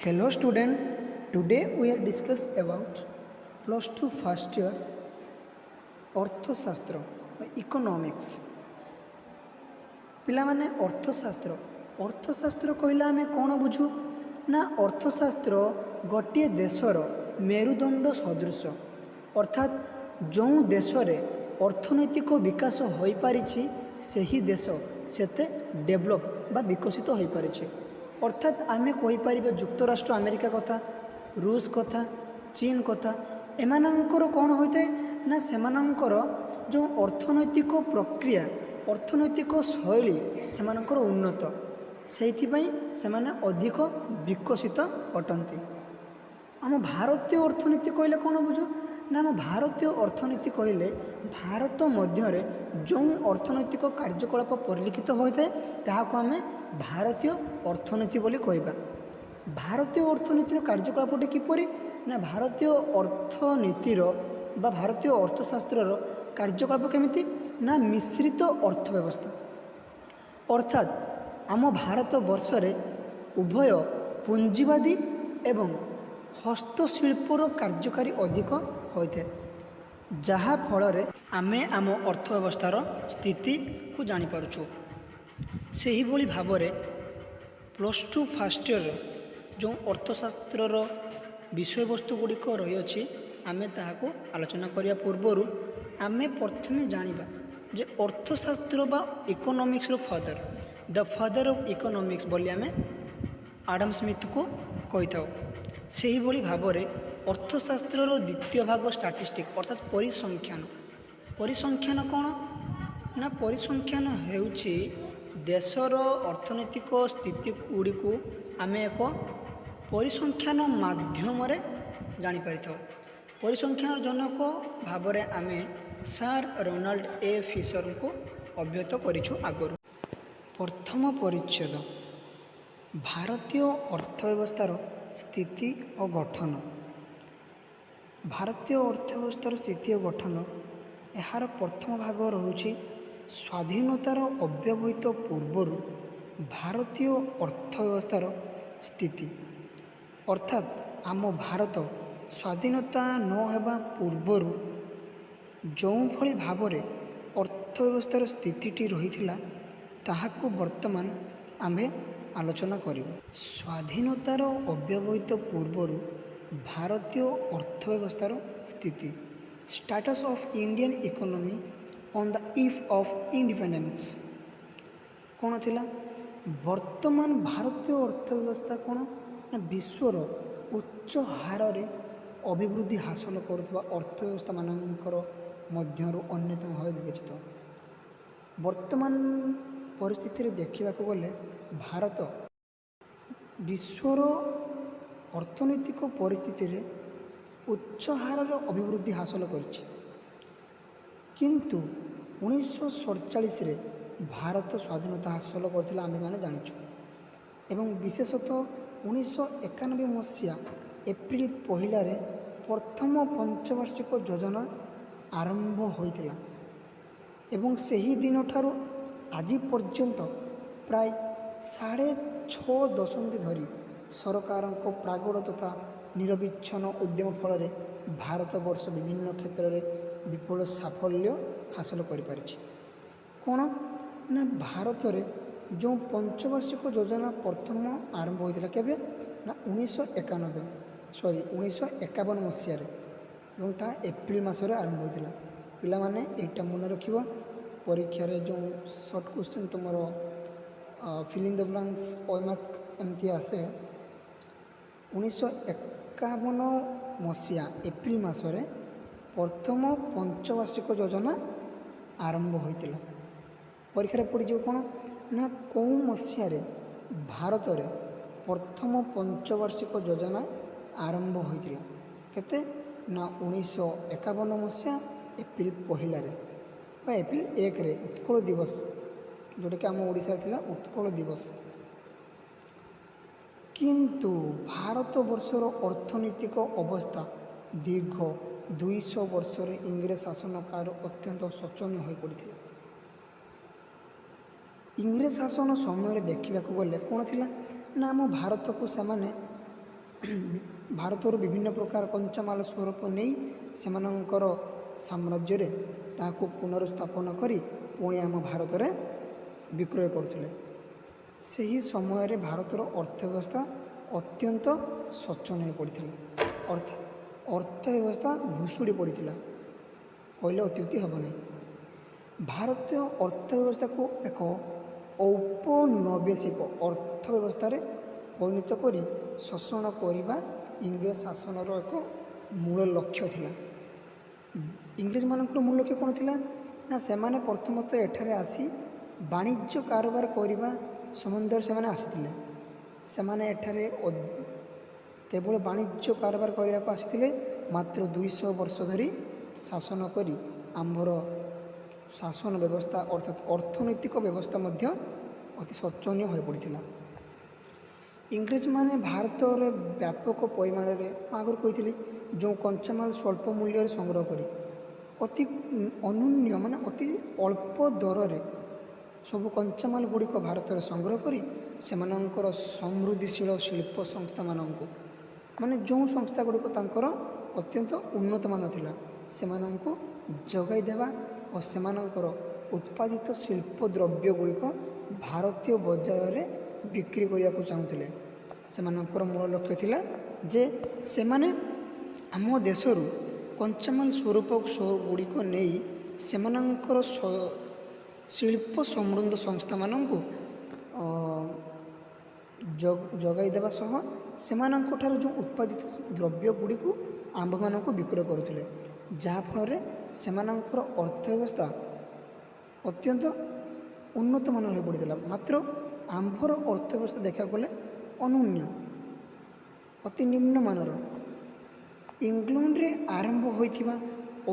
Hello student, today we are discuss about plus 2 first year ଅର୍ଥଶାସ୍ତ୍ର ବା economics. ପିଲାମାନେ, ଅର୍ଥଶାସ୍ତ୍ର, ଅର୍ଥଶାସ୍ତ୍ର କହିଲେ ଆମେ କ'ଣ ବୁଝୁ ନା, ଅର୍ଥଶାସ୍ତ୍ର ଗୋଟିଏ ଦେଶର ମେରୁଦଣ୍ଡ ସଦୃଶ। ଅର୍ଥାତ୍ ଯେଉଁ ଦେଶରେ ଅର୍ଥନୈତିକ ବିକାଶ ହୋଇପାରିଛି, ସେହି ଦେଶ ସେତେ ଡେଭଲପ୍ ବା ବିକଶିତ ହୋଇପାରିଛି। ଅର୍ଥାତ୍ ଆମେ କହିପାରିବା ଯୁକ୍ତରାଷ୍ଟ୍ର ଆମେରିକା କଥା, ରୁଷ କଥା, ଚୀନ କଥା। ଏମାନଙ୍କର କ'ଣ ହୋଇଥାଏ ନା, ସେମାନଙ୍କର ଯେଉଁ ଅର୍ଥନୈତିକ ପ୍ରକ୍ରିୟା, ଅର୍ଥନୈତିକ ଶୈଳୀ ସେମାନଙ୍କର ଉନ୍ନତ। ସେଇଥିପାଇଁ ସେମାନେ ଅଧିକ ବିକଶିତ ଅଟନ୍ତି। ଆମ ଭାରତୀୟ ଅର୍ଥନୀତି କହିଲେ କ'ଣ ବୁଝୁ ନା, ଆମ ଭାରତୀୟ ଅର୍ଥନୀତି କହିଲେ ଭାରତ ମଧ୍ୟରେ ଯେଉଁ ଅର୍ଥନୈତିକ କାର୍ଯ୍ୟକଳାପ ପରିଲକ୍ଷିତ ହୋଇଥାଏ, ତାହାକୁ ଆମେ ଭାରତୀୟ ଅର୍ଥନୀତି ବୋଲି କହିବା। ଭାରତୀୟ ଅର୍ଥନୀତିର କାର୍ଯ୍ୟକଳାପଟି କିପରି ନା, ଭାରତୀୟ ଅର୍ଥନୀତିର ବା ଭାରତୀୟ ଅର୍ଥଶାସ୍ତ୍ରର କାର୍ଯ୍ୟକଳାପ କେମିତି ନା, ମିଶ୍ରିତ ଅର୍ଥ ବ୍ୟବସ୍ଥା। ଅର୍ଥାତ୍ ଆମ ଭାରତ ବର୍ଷରେ ଉଭୟ ପୁଞ୍ଜିବାଦୀ ଏବଂ ହସ୍ତଶିଳ୍ପର କାର୍ଯ୍ୟକାରୀ ଅଧିକ ହୋଇଥାଏ, ଯାହାଫଳରେ ଆମେ ଆମ ଅର୍ଥ ବ୍ୟବସ୍ଥାର ସ୍ଥିତିକୁ ଜାଣିପାରୁଛୁ। ସେହିଭଳି ଭାବରେ ପ୍ଲସ୍ ଟୁ ଫାର୍ଷ୍ଟ ଇୟର୍ର ଯେଉଁ ଅର୍ଥଶାସ୍ତ୍ରର ବିଷୟବସ୍ତୁ ଗୁଡ଼ିକ ରହିଅଛି, ଆମେ ତାହାକୁ ଆଲୋଚନା କରିବା ପୂର୍ବରୁ ଆମେ ପ୍ରଥମେ ଜାଣିବା ଯେ ଅର୍ଥଶାସ୍ତ୍ର ବା ଇକୋନୋମିକ୍ସର father, the father of economics ବୋଲି ଆମେ ଆଡ଼ମ ସ୍ମିଥକୁ କହିଥାଉ। ସେହିଭଳି ଭାବରେ ଅର୍ଥଶାସ୍ତ୍ରର ଦ୍ୱିତୀୟ ଭାଗ ଷ୍ଟାଟିଷ୍ଟିକ୍, ଅର୍ଥାତ୍ ପରିସଂଖ୍ୟାନ। ପରିସଂଖ୍ୟାନ କ'ଣ ନା, ପରିସଂଖ୍ୟାନ ହେଉଛି ଦେଶର ଅର୍ଥନୈତିକ ସ୍ଥିତି ଗୁଡ଼ିକୁ ଆମେ ଏକ ପରିସଂଖ୍ୟାନ ମାଧ୍ୟମରେ ଜାଣିପାରିଥାଉ। ପରିସଂଖ୍ୟାନ ଜନକ ଭାବରେ ଆମେ ସାର୍ ରୋନାଲ୍ଡ ଏ ଫିସରଙ୍କୁ ଅଭିହିତ କରିଛୁ ଆଗରୁ। ପ୍ରଥମ ପରିଚ୍ଛେଦ, ଭାରତୀୟ ଅର୍ଥ ବ୍ୟବସ୍ଥାର ସ୍ଥିତି ଓ ଗଠନ। ଭାରତୀୟ ଅର୍ଥ ବ୍ୟବସ୍ଥାର ସ୍ଥିତି ଓ ଗଠନ, ଏହାର ପ୍ରଥମ ଭାଗ ରହୁଛି ସ୍ୱାଧୀନତାର ଅବ୍ୟବହିତ ପୂର୍ବରୁ ଭାରତୀୟ ଅର୍ଥ ବ୍ୟବସ୍ଥାର ସ୍ଥିତି। ଅର୍ଥାତ୍ ଆମ ଭାରତ ସ୍ୱାଧୀନତା ନ ହେବା ପୂର୍ବରୁ ଯେଉଁଭଳି ଭାବରେ ଅର୍ଥ ବ୍ୟବସ୍ଥାର ସ୍ଥିତିଟି ରହିଥିଲା, ତାହାକୁ ବର୍ତ୍ତମାନ ଆମ୍ଭେ ଆଲୋଚନା କରିବୁ। ସ୍ୱାଧୀନତାର ଅବ୍ୟବହିତ ପୂର୍ବରୁ ଭାରତୀୟ ଅର୍ଥ ବ୍ୟବସ୍ଥାର ସ୍ଥିତି, status of Indian economy on the eve of independence କ'ଣ ଥିଲା? ବର୍ତ୍ତମାନ ଭାରତୀୟ ଅର୍ଥ ବ୍ୟବସ୍ଥା କ'ଣ ନା, ବିଶ୍ୱର ଉଚ୍ଚ ହାରରେ ଅଭିବୃଦ୍ଧି ହାସଲ କରୁଥିବା ଅର୍ଥ ବ୍ୟବସ୍ଥାମାନଙ୍କର ମଧ୍ୟରୁ ଅନ୍ୟତମ ଭାବେ ବିବେଚିତ। ବର୍ତ୍ତମାନ ପରିସ୍ଥିତିରେ ଦେଖିବାକୁ ଗଲେ ଭାରତ ବିଶ୍ୱର ଅର୍ଥନୈତିକ ପରିସ୍ଥିତିରେ ଉଚ୍ଚ ହାରରେ ଅଭିବୃଦ୍ଧି ହାସଲ କରିଛି। କିନ୍ତୁ 1947ରେ ଭାରତ ସ୍ୱାଧୀନତା ହାସଲ କରିଥିଲା, ଆମ୍ଭେମାନେ ଜାଣିଛୁ ଏବଂ ବିଶେଷତଃ 1991 ମସିହା ଏପ୍ରିଲ 1ରେ ପ୍ରଥମ ପଞ୍ଚବାର୍ଷିକ ଯୋଜନା ଆରମ୍ଭ ହୋଇଥିଲା ଏବଂ ସେହି ଦିନଠାରୁ ଆଜି ପର୍ଯ୍ୟନ୍ତ ପ୍ରାୟ 6.5 ଦଶନ୍ଧି ଧରି ସରକାରଙ୍କ ପ୍ରାଗଡ଼ ତଥା ନିରବିଚ୍ଛନ୍ନ ଉଦ୍ୟମ ଫଳରେ ଭାରତବର୍ଷ ବିଭିନ୍ନ କ୍ଷେତ୍ରରେ ବିପୁଳ ସାଫଲ୍ୟ ହାସଲ କରିପାରିଛି। କ'ଣ ନା, ଭାରତରେ ଯେଉଁ ପଞ୍ଚବାର୍ଷିକ ଯୋଜନା ପ୍ରଥମ ଆରମ୍ଭ ହୋଇଥିଲା କେବେ ନା, 1991, ସରି, 1951 ମସିହାରେ ଏବଂ ତାହା ଏପ୍ରିଲ ମାସରେ ଆରମ୍ଭ ହୋଇଥିଲା। ପିଲାମାନେ, ଏଇଟା ମନେ ରଖିବ। ପରୀକ୍ଷାରେ ଯେଉଁ ସର୍ଟ କ୍ୱେଶ୍ଚନ୍ ତୁମର fill in the blanks, mark ଏମିତି ଆସେ। 1951 ମସିହା ଏପ୍ରିଲ ମାସରେ ପ୍ରଥମ ପଞ୍ଚବାର୍ଷିକ ଯୋଜନା ଆରମ୍ଭ ହୋଇଥିଲା। ପରୀକ୍ଷାରେ ପଡ଼ିଯିବ କ'ଣ ନା, କେଉଁ ମସିହାରେ ଭାରତରେ ପ୍ରଥମ ପଞ୍ଚବାର୍ଷିକ ଯୋଜନା ଆରମ୍ଭ ହୋଇଥିଲା? କେତେ ନା, 1951 ମସିହା ଏପ୍ରିଲ 1ରେ ବା ଏପ୍ରିଲ 1ରେ, ଉତ୍କଳ ଦିବସ, ଯେଉଁଟାକି ଆମ ଓଡ଼ିଶାରେ ଥିଲା ଉତ୍କଳ ଦିବସ। କିନ୍ତୁ ଭାରତବର୍ଷର ଅର୍ଥନୈତିକ ଅବସ୍ଥା ଦୀର୍ଘ 200 ବର୍ଷରେ ଇଂରେଜ ଶାସନ କାଳରେ ଅତ୍ୟନ୍ତ ଶୋଚନୀୟ ହୋଇପଡ଼ିଥିଲା। ଇଂରେଜ ଶାସନ ସମୟରେ ଦେଖିବାକୁ ଗଲେ କ'ଣ ଥିଲା ନା, ଆମ ଭାରତକୁ ସେମାନେ ଭାରତରୁ ବିଭିନ୍ନ ପ୍ରକାର କଞ୍ଚାମାଲ ସ୍ୱରୂପ ନେଇ ସେମାନଙ୍କର ସାମ୍ରାଜ୍ୟରେ ତାହାକୁ ପୁନରୁସ୍ଥାପନ କରି ପୁଣି ଆମ ଭାରତରେ ବିକ୍ରୟ କରୁଥିଲେ। ସେହି ସମୟରେ ଭାରତର ଅର୍ଥ ବ୍ୟବସ୍ଥା ଅତ୍ୟନ୍ତ ଶୋଚନୀୟ ହୋଇପଡ଼ିଥିଲା, ଅର୍ଥାତ୍ ଅର୍ଥ ବ୍ୟବସ୍ଥା ଭୁଷୁଡ଼ି ପଡ଼ିଥିଲା କହିଲେ ଅତ୍ୟୁକ୍ତି ହେବ ନାହିଁ। ଭାରତୀୟ ଅର୍ଥ ବ୍ୟବସ୍ଥାକୁ ଏକ ଔପନିବେଶିକ ଅର୍ଥ ବ୍ୟବସ୍ଥାରେ ପରିଣତ କରି ଶୋଷଣ କରିବା ଇଂରେଜ ଶାସନର ଏକ ମୂଳ ଲକ୍ଷ୍ୟ ଥିଲା। ଇଂରେଜମାନଙ୍କର ମୂଳ ଲକ୍ଷ୍ୟ କ'ଣ ଥିଲା ନା, ସେମାନେ ପ୍ରଥମତଃ ଏଠାରେ ଆସି ବାଣିଜ୍ୟ କାରବାର କରିବା ସମ୍ବନ୍ଧରେ ସେମାନେ ଆସିଥିଲେ। ସେମାନେ ଏଠାରେ କେବଳ ବାଣିଜ୍ୟ କାରବାର କରିବାକୁ ଆସିଥିଲେ, ମାତ୍ର 200 ବର୍ଷ ଧରି ଶାସନ କରି ଆମ୍ଭର ଶାସନ ବ୍ୟବସ୍ଥା, ଅର୍ଥାତ୍ ଅର୍ଥନୈତିକ ବ୍ୟବସ୍ଥା ମଧ୍ୟ ଅତି ଶୋଚନୀୟ ହୋଇପଡ଼ିଥିଲା। ଇଂରେଜମାନେ ଭାରତରେ ବ୍ୟାପକ ପରିମାଣରେ, ମୁଁ ଆଗରୁ କହିଥିଲି, ଯେଉଁ କଞ୍ଚାମାଲ ସ୍ୱଳ୍ପ ମୂଲ୍ୟରେ ସଂଗ୍ରହ କରି ଅତି ଅନନ୍ୟ, ମାନେ ଅତି ଅଳ୍ପ ଦରରେ ସବୁ କଞ୍ଚାମାଲ ଗୁଡ଼ିକ ଭାରତରେ ସଂଗ୍ରହ କରି ସେମାନଙ୍କର ସମୃଦ୍ଧିଶୀଳ ଶିଳ୍ପ ସଂସ୍ଥାମାନଙ୍କୁ, ମାନେ ଯେଉଁ ସଂସ୍ଥା ଗୁଡ଼ିକ ତାଙ୍କର ଅତ୍ୟନ୍ତ ଉନ୍ନତମାନ ଥିଲା, ସେମାନଙ୍କୁ ଯୋଗାଇ ଦେବା ଓ ସେମାନଙ୍କର ଉତ୍ପାଦିତ ଶିଳ୍ପ ଦ୍ରବ୍ୟ ଗୁଡ଼ିକ ଭାରତୀୟ ବଜାରରେ ବିକ୍ରି କରିବାକୁ ଚାହୁଁଥିଲେ। ସେମାନଙ୍କର ମୂଳ ଲକ୍ଷ୍ୟ ଥିଲା ଯେ ସେମାନେ ଆମ ଦେଶରୁ କଞ୍ଚାମାଲ ସ୍ୱରୂପ ଗୁଡ଼ିକ ନେଇ ସେମାନଙ୍କର ଶିଳ୍ପ ସମୃଦ୍ଧ ସଂସ୍ଥାମାନଙ୍କୁ ଯୋଗାଇ ଦେବା ସହ ସେମାନଙ୍କ ଠାରୁ ଯେଉଁ ଉତ୍ପାଦିତ ଦ୍ରବ୍ୟ ଗୁଡ଼ିକୁ ଆମ୍ଭମାନଙ୍କୁ ବିକ୍ରୟ କରୁଥିଲେ, ଯାହାଫଳରେ ସେମାନଙ୍କର ଅର୍ଥ ବ୍ୟବସ୍ଥା ଅତ୍ୟନ୍ତ ଉନ୍ନତମାନର ହୋଇପଡ଼ିଥିଲା। ମାତ୍ର ଆମ୍ଭର ଅର୍ଥ ବ୍ୟବସ୍ଥା ଦେଖିବାକୁ ଗଲେ ଅନନ୍ୟ, ଅତି ନିମ୍ନମାନର। ଇଂଲଣ୍ଡରେ ଆରମ୍ଭ ହୋଇଥିବା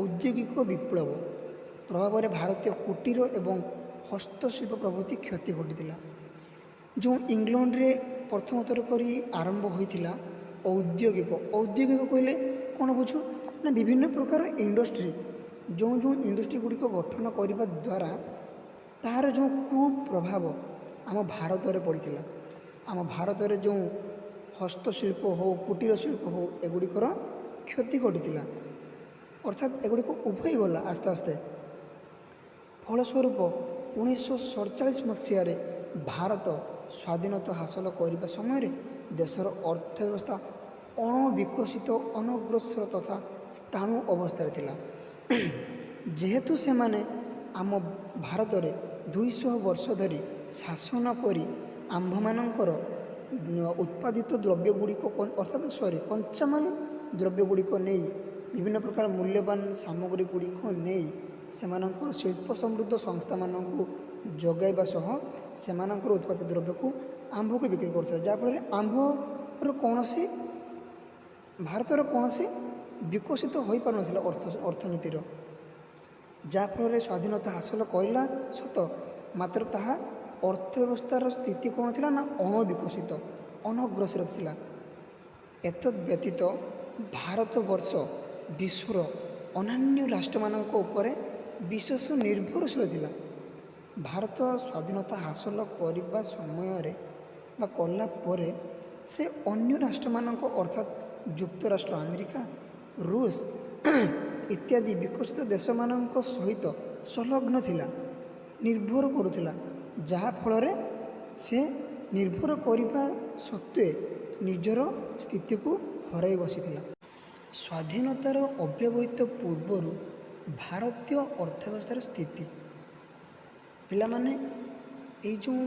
ଔଦ୍ୟୋଗିକ ବିପ୍ଳବ ପ୍ରଭାବରେ ଭାରତୀୟ କୁଟୀର ଏବଂ ହସ୍ତଶିଳ୍ପ ପ୍ରଭୃତି କ୍ଷତି ଘଟିଥିଲା। ଯେଉଁ ଇଂଲଣ୍ଡରେ ପ୍ରଥମଥର କରି ଆରମ୍ଭ ହୋଇଥିଲା ଔଦ୍ୟୋଗିକ, ଔଦ୍ୟୋଗିକ କହିଲେ କ'ଣ ବୁଝୁ ନା, ବିଭିନ୍ନ ପ୍ରକାର ଇଣ୍ଡଷ୍ଟ୍ରି, ଯେଉଁ ଯେଉଁ ଇଣ୍ଡଷ୍ଟ୍ରି ଗୁଡ଼ିକ ଗଠନ କରିବା ଦ୍ୱାରା ତାହାର ଯେଉଁ କୁପ୍ରଭାବ ଆମ ଭାରତରେ ପଡ଼ିଥିଲା, ଆମ ଭାରତରେ ଯେଉଁ ହସ୍ତଶିଳ୍ପ ହେଉ, କୁଟୀର ଶିଳ୍ପ ହେଉ, ଏଗୁଡ଼ିକର କ୍ଷତି ଘଟିଥିଲା, ଅର୍ଥାତ୍ ଏଗୁଡ଼ିକ ଉଭେଇ ଗଲା ଆସ୍ତେ ଆସ୍ତେ। ଫଳସ୍ୱରୂପ 1947 ମସିହାରେ ଭାରତ ସ୍ୱାଧୀନତା ହାସଲ କରିବା ସମୟରେ ଦେଶର ଅର୍ଥ ବ୍ୟବସ୍ଥା ଅଣବିକଶିତ, ଅନଗ୍ରସର ତଥା ସ୍ଥାଣୁ ଅବସ୍ଥାରେ ଥିଲା। ଯେହେତୁ ସେମାନେ ଆମ ଭାରତରେ 200 ବର୍ଷ ଧରି ଶାସନ କରି ଆମ୍ଭମାନଙ୍କର ଉତ୍ପାଦିତ ଦ୍ରବ୍ୟ ଗୁଡ଼ିକ, ଅର୍ଥାତ୍ ସରି, କଞ୍ଚାମାଲ ଦ୍ରବ୍ୟ ଗୁଡ଼ିକ ନେଇ, ବିଭିନ୍ନ ପ୍ରକାର ମୂଲ୍ୟବାନ ସାମଗ୍ରୀ ଗୁଡ଼ିକ ନେଇ ସେମାନଙ୍କର ଶିଳ୍ପ ସମୃଦ୍ଧ ସଂସ୍ଥାମାନଙ୍କୁ ଯୋଗାଇବା ସହ ସେମାନଙ୍କର ଉତ୍ପାଦିତ ଦ୍ରବ୍ୟକୁ ଆମ୍ଭକୁ ବିକ୍ରି କରୁଥିଲେ, ଯାହାଫଳରେ ଆମ୍ଭର କୌଣସି, ଭାରତର କୌଣସି ବିକଶିତ ହୋଇପାରୁନଥିଲା ଅର୍ଥନୀତିର, ଯାହାଫଳରେ ସ୍ୱାଧୀନତା ହାସଲ କରିଲା ସତ, ମାତ୍ର ତାହା ଅର୍ଥ ବ୍ୟବସ୍ଥାର ସ୍ଥିତି କ'ଣ ଥିଲା ନା, ଅଣବିକଶିତ, ଅନଗ୍ରସର ଥିଲା। ଏତଦ୍ ବ୍ୟତୀତ ଭାରତବର୍ଷ ବିଶ୍ୱର ଅନ୍ୟାନ୍ୟ ରାଷ୍ଟ୍ରମାନଙ୍କ ଉପରେ ବିଶେଷ ନିର୍ଭରଶୀଳ ଥିଲା। ଭାରତ ସ୍ୱାଧୀନତା ହାସଲ କରିବା ସମୟରେ ବା କଲା ପରେ ସେ ଅନ୍ୟ ରାଷ୍ଟ୍ରମାନଙ୍କ, ଅର୍ଥାତ୍ ଯୁକ୍ତରାଷ୍ଟ୍ର ଆମେରିକା, ରୁଷ ଇତ୍ୟାଦି ବିକଶିତ ଦେଶମାନଙ୍କ ସହିତ ସଂଲଗ୍ନ ଥିଲା, ନିର୍ଭର କରୁଥିଲା, ଯାହାଫଳରେ ସେ ନିର୍ଭର କରିବା ସତ୍ତ୍ୱେ ନିଜର ସ୍ଥିତିକୁ ହରାଇ ବସିଥିଲା। ସ୍ୱାଧୀନତାର ଅବ୍ୟବହିତ ପୂର୍ବରୁ ଭାରତୀୟ ଅର୍ଥ ବ୍ୟବସ୍ଥାର ସ୍ଥିତି। ପିଲାମାନେ, ଏଇ ଯେଉଁ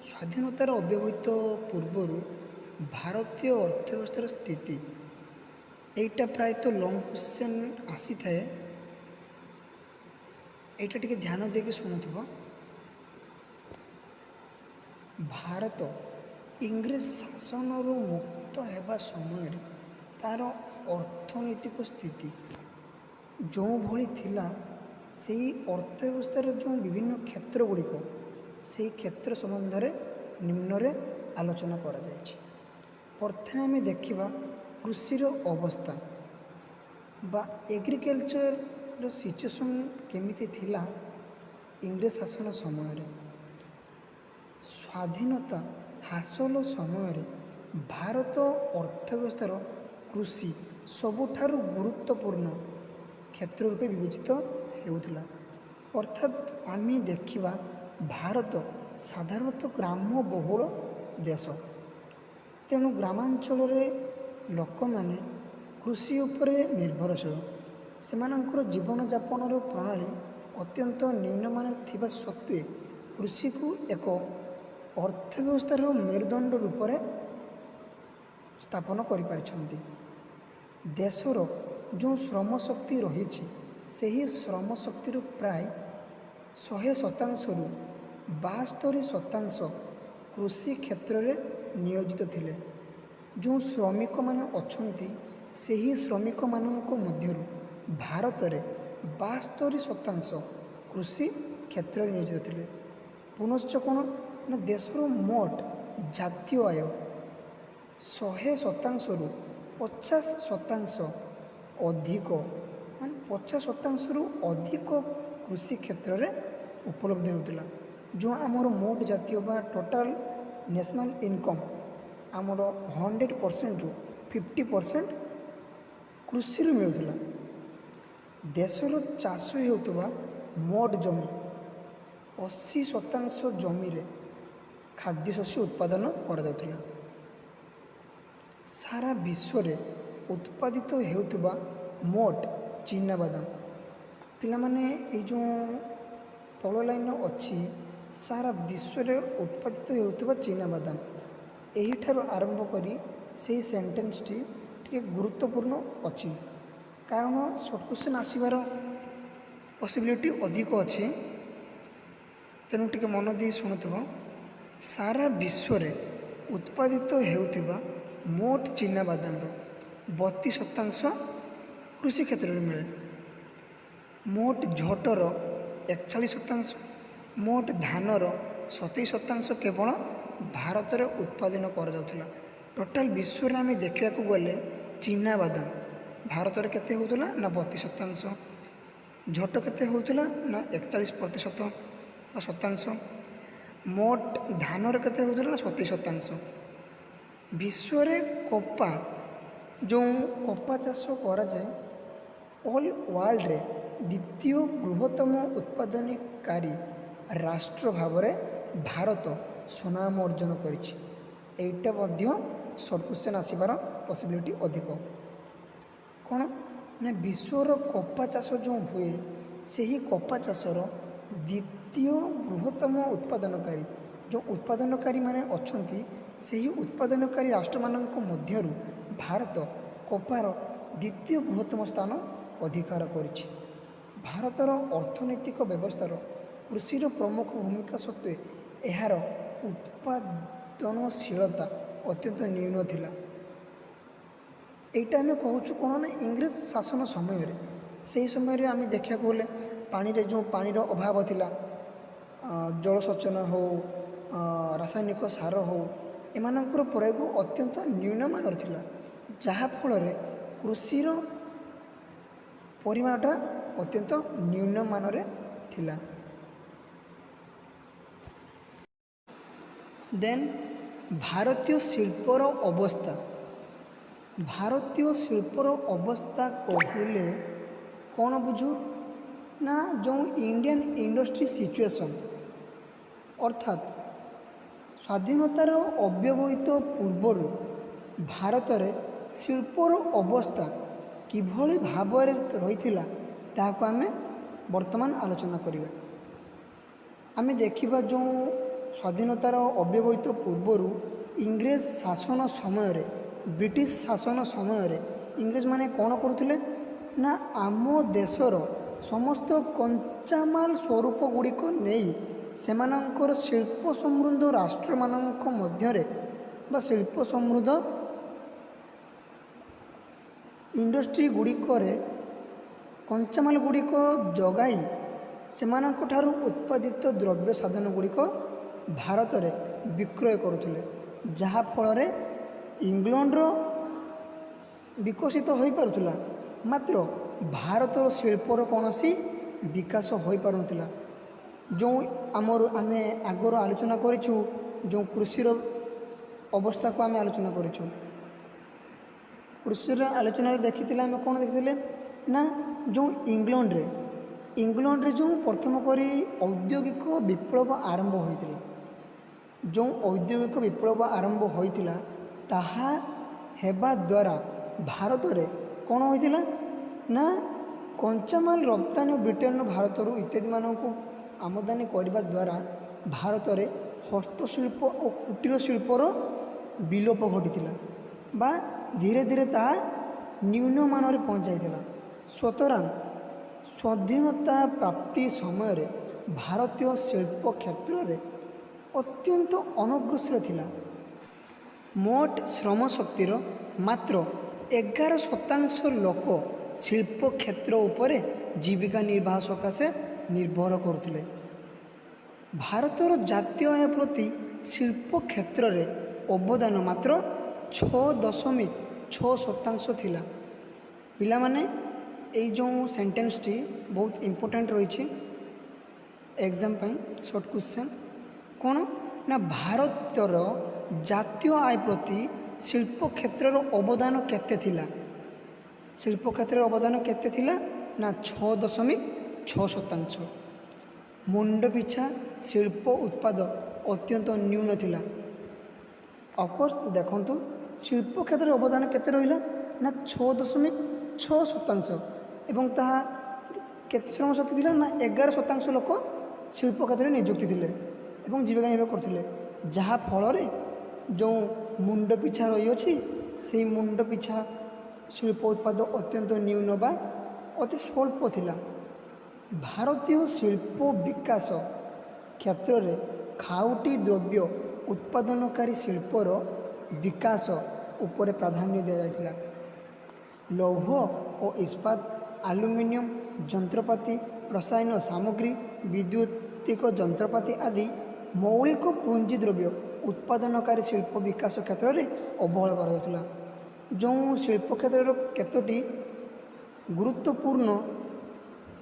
ସ୍ୱାଧୀନତାର ଅବ୍ୟବହିତ ପୂର୍ବରୁ ଭାରତୀୟ ଅର୍ଥ ବ୍ୟବସ୍ଥାର ସ୍ଥିତି, ଏଇଟା ପ୍ରାୟତଃ ଲଙ୍ଗ୍ କ୍ୱେଶ୍ଚନ୍ ଆସିଥାଏ। ଏଇଟା ଟିକେ ଧ୍ୟାନ ଦେଇକି ଶୁଣୁଥିବ। ଭାରତ ଇଂରେଜ ଶାସନରୁ ମୁକ୍ତ ହେବା ସମୟରେ ତା'ର ଅର୍ଥନୈତିକ ସ୍ଥିତି ଯେଉଁଭଳି ଥିଲା, ସେଇ ଅର୍ଥ ବ୍ୟବସ୍ଥାର ଯେଉଁ ବିଭିନ୍ନ କ୍ଷେତ୍ର ଗୁଡ଼ିକ, ସେଇ କ୍ଷେତ୍ର ସମ୍ବନ୍ଧରେ ନିମ୍ନରେ ଆଲୋଚନା କରାଯାଇଛି। ପ୍ରଥମେ ଆମେ ଦେଖିବା କୃଷିର ଅବସ୍ଥା ବା ଏଗ୍ରିକଲଚରର ସିଚୁଏସନ୍ କେମିତି ଥିଲା ଇଂରେଜ ଶାସନ ସମୟରେ। ସ୍ୱାଧୀନତା ହାସଲ ସମୟରେ ଭାରତ ଅର୍ଥ ବ୍ୟବସ୍ଥାର କୃଷି ସବୁଠାରୁ ଗୁରୁତ୍ୱପୂର୍ଣ୍ଣ କ୍ଷେତ୍ର ରୂପେ ବିବେଚିତ ହେଉଥିଲା। ଅର୍ଥାତ୍ ଆମେ ଦେଖିବା, ଭାରତ ସାଧାରଣତଃ ଗ୍ରାମ ବହୁଳ ଦେଶ। ତେଣୁ ଗ୍ରାମାଞ୍ଚଳରେ ଲୋକମାନେ କୃଷି ଉପରେ ନିର୍ଭରଶୀଳ। ସେମାନଙ୍କର ଜୀବନଯାପନର ପ୍ରଣାଳୀ ଅତ୍ୟନ୍ତ ନିମ୍ନମାନର ଥିବା ସତ୍ତ୍ୱେ କୃଷିକୁ ଏକ ଅର୍ଥ ବ୍ୟବସ୍ଥାର ମେରୁଦଣ୍ଡ ରୂପରେ ସ୍ଥାପନ କରିପାରିଛନ୍ତି। ଦେଶର ଯେଉଁ ଶ୍ରମ ଶକ୍ତି ରହିଛି, ସେହି ଶ୍ରମ ଶକ୍ତିରୁ ପ୍ରାୟ 100 ଶତାଂଶରୁ 72% କୃଷି କ୍ଷେତ୍ରରେ ନିୟୋଜିତ ଥିଲେ। ଯେଉଁ ଶ୍ରମିକମାନେ ଅଛନ୍ତି, ସେହି ଶ୍ରମିକମାନଙ୍କ ମଧ୍ୟରୁ ଭାରତରେ 72% କୃଷି କ୍ଷେତ୍ରରେ ନିୟୋଜିତ ଥିଲେ। ପୁନଶ୍ଚ କ'ଣ ନା ଦେଶର ମୋଟ ଜାତୀୟ ଆୟ 100 ଶତାଂଶରୁ 50% ଅଧିକ, ମାନେ 50 ଶତାଂଶରୁ ଅଧିକ କୃଷି କ୍ଷେତ୍ରରେ ଉପଲବ୍ଧ ହେଉଥିଲା। ଯେଉଁ ଆମର ମୋଟ ଜାତୀୟ ବା ଟୋଟାଲ୍ ନ୍ୟାସନାଲ୍ ଇନକମ୍, ଆମର 100 ପରସେଣ୍ଟରୁ 50% କୃଷିରୁ ମିଳୁଥିଲା। ଦେଶର ଚାଷ ହେଉଥିବା ମୋଟ ଜମି 80% ଜମିରେ ଖାଦ୍ୟଶସ୍ୟ ଉତ୍ପାଦନ କରାଯାଉଥିଲା। ସାରା ବିଶ୍ୱରେ ଉତ୍ପାଦିତ ହେଉଥିବା ମୋଟ ଚିନାବାଦାମ, ପିଲାମାନେ, ଏଇ ଯେଉଁ ତଳ ଲାଇନ୍ ଅଛି, ସାରା ବିଶ୍ୱରେ ଉତ୍ପାଦିତ ହେଉଥିବା ଚିନାବାଦାମ, ଏହିଠାରୁ ଆରମ୍ଭ କରି ସେଇ ସେଣ୍ଟେନ୍ସଟି ଟିକେ ଗୁରୁତ୍ୱପୂର୍ଣ୍ଣ ଅଛି, କାରଣ ସର୍ଟ କ୍ୱେଶ୍ଚନ୍ ଆସିବାର ପସିବିଲିଟି ଅଧିକ ଅଛି। ତେଣୁ ଟିକେ ମନ ଦେଇ ଶୁଣୁଥିବ। ସାରା ବିଶ୍ୱରେ ଉତ୍ପାଦିତ ହେଉଥିବା ମୋଟ ଚିନାବାଦାମର 32% କୃଷି କ୍ଷେତ୍ରରେ ମିଳେ। ମୋଟ ଝୋଟର 41%, ମୋଟ ଧାନର 27% କେବଳ ଭାରତରେ ଉତ୍ପାଦନ କରାଯାଉଥିଲା। ଟୋଟାଲ୍ ବିଶ୍ୱରେ ଆମେ ଦେଖିବାକୁ ଗଲେ ଚିନାବାଦାମ ଭାରତରେ କେତେ ହେଉଥିଲା ନା 32%। ଝୋଟ କେତେ ହେଉଥିଲା ନା 41% ବା ଶତାଂଶ। ମୋଟ ଧାନର କେତେ ହେଉଥିଲା ନା 27%। ବିଶ୍ୱରେ କପା, ଯେଉଁ କପା ଚାଷ କରାଯାଏ, ଅଲ୍ ୱାର୍ଲଡ଼ରେ ଦ୍ୱିତୀୟ ବୃହତ୍ତମ ଉତ୍ପାଦନକାରୀ ରାଷ୍ଟ୍ର ଭାବରେ ଭାରତ ସୁନାମ ଅର୍ଜନ କରିଛି। ଏଇଟା ମଧ୍ୟ ସର୍ଟ କ୍ୱେଶ୍ଚନ୍ ଆସିବାର ପସିବିଲିଟି ଅଧିକ। କ'ଣ ନା ବିଶ୍ୱର କପା ଚାଷ ଯେଉଁ ହୁଏ, ସେହି କପା ଚାଷର ଦ୍ୱିତୀୟ ବୃହତ୍ତମ ଉତ୍ପାଦନକାରୀ, ଯେଉଁ ଉତ୍ପାଦନକାରୀମାନେ ଅଛନ୍ତି, ସେହି ଉତ୍ପାଦନକାରୀ ରାଷ୍ଟ୍ରମାନଙ୍କ ମଧ୍ୟରୁ ଭାରତ କପାର ଦ୍ୱିତୀୟ ବୃହତ୍ତମ ସ୍ଥାନ ଅଧିକାର କରିଛି। ଭାରତର ଅର୍ଥନୈତିକ ବ୍ୟବସ୍ଥାର କୃଷିର ପ୍ରମୁଖ ଭୂମିକା ସତ୍ତ୍ୱେ ଏହାର ଉତ୍ପାଦନଶୀଳତା ଅତ୍ୟନ୍ତ ନ୍ୟୁନ ଥିଲା। ଏଇଟା ଆମେ କହୁଛୁ କ'ଣ ନା ଇଂରେଜ ଶାସନ ସମୟରେ, ସେହି ସମୟରେ ଆମେ ଦେଖିବାକୁ ଗଲେ ପାଣିରେ ଯେଉଁ ପାଣିର ଅଭାବ ଥିଲା, ଜଳସେଚନ ହେଉ, ରାସାୟନିକ ସାର ହେଉ, ଏମାନଙ୍କର ପ୍ରୟୋଗ ଅତ୍ୟନ୍ତ ନ୍ୟୁନମାନର ଥିଲା, ଯାହାଫଳରେ କୃଷିର ପରିମାଣଟା ଅତ୍ୟନ୍ତ ନ୍ୟୁନମାନରେ ଥିଲା। ଦେନ୍ ଭାରତୀୟ ଶିଳ୍ପର ଅବସ୍ଥା। ଭାରତୀୟ ଶିଳ୍ପର ଅବସ୍ଥା କହିଲେ କ'ଣ ବୁଝୁ ନା ଯେଉଁ ଇଣ୍ଡିଆନ୍ ଇଣ୍ଡଷ୍ଟ୍ରି ସିଚୁଏସନ୍, ଅର୍ଥାତ୍ ସ୍ୱାଧୀନତାର ଅବ୍ୟବହିତ ପୂର୍ବରୁ ଭାରତରେ ଶିଳ୍ପର ଅବସ୍ଥା କିଭଳି ଭାବରେ ରହିଥିଲା, ତାହାକୁ ଆମେ ବର୍ତ୍ତମାନ ଆଲୋଚନା କରିବା। ଆମେ ଦେଖିବା, ଯେଉଁ ସ୍ୱାଧୀନତାର ଅବ୍ୟବହିତ ପୂର୍ବରୁ ଇଂରେଜ ଶାସନ ସମୟରେ, ବ୍ରିଟିଶ ଶାସନ ସମୟରେ ଇଂରେଜମାନେ କ'ଣ କରୁଥିଲେ ନା ଆମ ଦେଶର ସମସ୍ତ କଞ୍ଚାମାଲ ସ୍ୱରୂପ ଗୁଡ଼ିକ ନେଇ ସେମାନଙ୍କର ଶିଳ୍ପ ସମୃଦ୍ଧ ରାଷ୍ଟ୍ରମାନଙ୍କ ମଧ୍ୟରେ ବା ଶିଳ୍ପ ସମୃଦ୍ଧ ଇଣ୍ଡଷ୍ଟ୍ରି ଗୁଡ଼ିକରେ କଞ୍ଚାମାଲ ଗୁଡ଼ିକ ଯୋଗାଇ ସେମାନଙ୍କ ଠାରୁ ଉତ୍ପାଦିତ ଦ୍ରବ୍ୟ ସାଧନ ଗୁଡ଼ିକ ଭାରତରେ ବିକ୍ରୟ କରୁଥିଲେ, ଯାହାଫଳରେ ଇଂଲଣ୍ଡର ବିକଶିତ ହୋଇପାରୁଥିଲା, ମାତ୍ର ଭାରତର ଶିଳ୍ପର କୌଣସି ବିକାଶ ହୋଇପାରୁନଥିଲା। ଯେଉଁ ଆମର ଆମେ ଆଗରୁ ଆଲୋଚନା କରିଛୁ, ଯେଉଁ କୃଷିର ଅବସ୍ଥାକୁ ଆମେ ଆଲୋଚନା କରିଛୁ। କୃଷିର ଆଲୋଚନାରେ ଦେଖିଥିଲେ, ଆମେ କ'ଣ ଦେଖିଥିଲେ ନା ଯେଉଁ ଇଂଲଣ୍ଡରେ ଯେଉଁ ପ୍ରଥମ କରି ଔଦ୍ୟୋଗିକ ବିପ୍ଳବ ଆରମ୍ଭ ହୋଇଥିଲା, ଯେଉଁ ଔଦ୍ୟୋଗିକ ବିପ୍ଳବ ଆରମ୍ଭ ହୋଇଥିଲା, ତାହା ହେବା ଦ୍ୱାରା ଭାରତରେ କ'ଣ ହୋଇଥିଲା ନା କଞ୍ଚାମାଲ ରପ୍ତାନୀ ବ୍ରିଟେନରୁ ଭାରତରୁ ଇତ୍ୟାଦିମାନଙ୍କୁ ଆମଦାନୀ କରିବା ଦ୍ୱାରା ଭାରତରେ ହସ୍ତଶିଳ୍ପ ଓ କୁଟୀର ଶିଳ୍ପର ବିଲୋପ ଘଟିଥିଲା ବା ଧୀରେ ଧୀରେ ତାହା ନ୍ୟୁନମାନରେ ପହଞ୍ଚାଇଥିଲା। ସୁତରାଂ ସ୍ୱାଧୀନତା ପ୍ରାପ୍ତି ସମୟରେ ଭାରତୀୟ ଶିଳ୍ପ କ୍ଷେତ୍ରରେ ଅତ୍ୟନ୍ତ ଅନଗ୍ରସର ଥିଲା। ମୋଟ ଶ୍ରମ ଶକ୍ତିର ମାତ୍ର 11% ଲୋକ ଶିଳ୍ପ କ୍ଷେତ୍ର ଉପରେ ଜୀବିକା ନିର୍ବାହ ସକାଶେ ନିର୍ଭର କରୁଥିଲେ। ଭାରତର ଜାତୀୟ ଆୟ ପ୍ରତି ଶିଳ୍ପ କ୍ଷେତ୍ରରେ ଅବଦାନ ମାତ୍ର 6.6% ଥିଲା। ପିଲାମାନେ, ଏଇ ଯେଉଁ ସେଣ୍ଟେନ୍ସଟି ବହୁତ ଇମ୍ପୋର୍ଟାଣ୍ଟ ରହିଛି ଏକ୍ଜାମ୍ ପାଇଁ, ସର୍ଟ କ୍ୱେଶ୍ଚନ୍। କ'ଣ ନା ଭାରତର ଜାତୀୟ ଆୟ ପ୍ରତି ଶିଳ୍ପ କ୍ଷେତ୍ରର ଅବଦାନ କେତେ ଥିଲା? ଶିଳ୍ପ କ୍ଷେତ୍ରର ଅବଦାନ କେତେ ଥିଲା ନା 6.6%। ମୁଣ୍ଡ ପିଛା ଶିଳ୍ପ ଉତ୍ପାଦ ଅତ୍ୟନ୍ତ ନ୍ୟୁନ ଥିଲା। ଅଫକୋର୍ସ ଦେଖନ୍ତୁ, ଶିଳ୍ପ କ୍ଷେତ୍ରରେ ଅବଦାନ କେତେ ରହିଲା ନା 6.6% ଏବଂ ତାହା କେତେ ଶ୍ରମ ଶକ୍ତି ଥିଲା ନା 11% ଲୋକ ଶିଳ୍ପ କ୍ଷେତ୍ରରେ ନିଯୁକ୍ତି ଥିଲେ ଏବଂ ଜୀବିକା ନିର୍ବାହ କରୁଥିଲେ, ଯାହାଫଳରେ ଯେଉଁ ମୁଣ୍ଡ ପିଛା ରହିଅଛି, ସେଇ ମୁଣ୍ଡ ପିଛା ଶିଳ୍ପ ଉତ୍ପାଦ ଅତ୍ୟନ୍ତ ନ୍ୟୁନ ବା ଅତି ସ୍ୱଳ୍ପ ଥିଲା। ଭାରତୀୟ ଶିଳ୍ପ ବିକାଶ କ୍ଷେତ୍ରରେ ଖାଉଟି ଦ୍ରବ୍ୟ ଉତ୍ପାଦନକାରୀ ଶିଳ୍ପର ବିକାଶ ଉପରେ ପ୍ରାଧାନ୍ୟ ଦିଆଯାଇଥିଲା। ଲୌହ ଓ ଇସ୍ପାତ, ଆଲୁମିନିୟମ, ଯନ୍ତ୍ରପାତି, ରସାୟନ ସାମଗ୍ରୀ, ବିଦ୍ୟୁତିକ ଯନ୍ତ୍ରପାତି ଆଦି ମୌଳିକ ପୁଞ୍ଜି ଦ୍ରବ୍ୟ ଉତ୍ପାଦନକାରୀ ଶିଳ୍ପ ବିକାଶ କ୍ଷେତ୍ରରେ ଅବହେଳା କରାଯାଉଥିଲା। ଯେଉଁ ଶିଳ୍ପ କ୍ଷେତ୍ରର କେତୋଟି ଗୁରୁତ୍ୱପୂର୍ଣ୍ଣ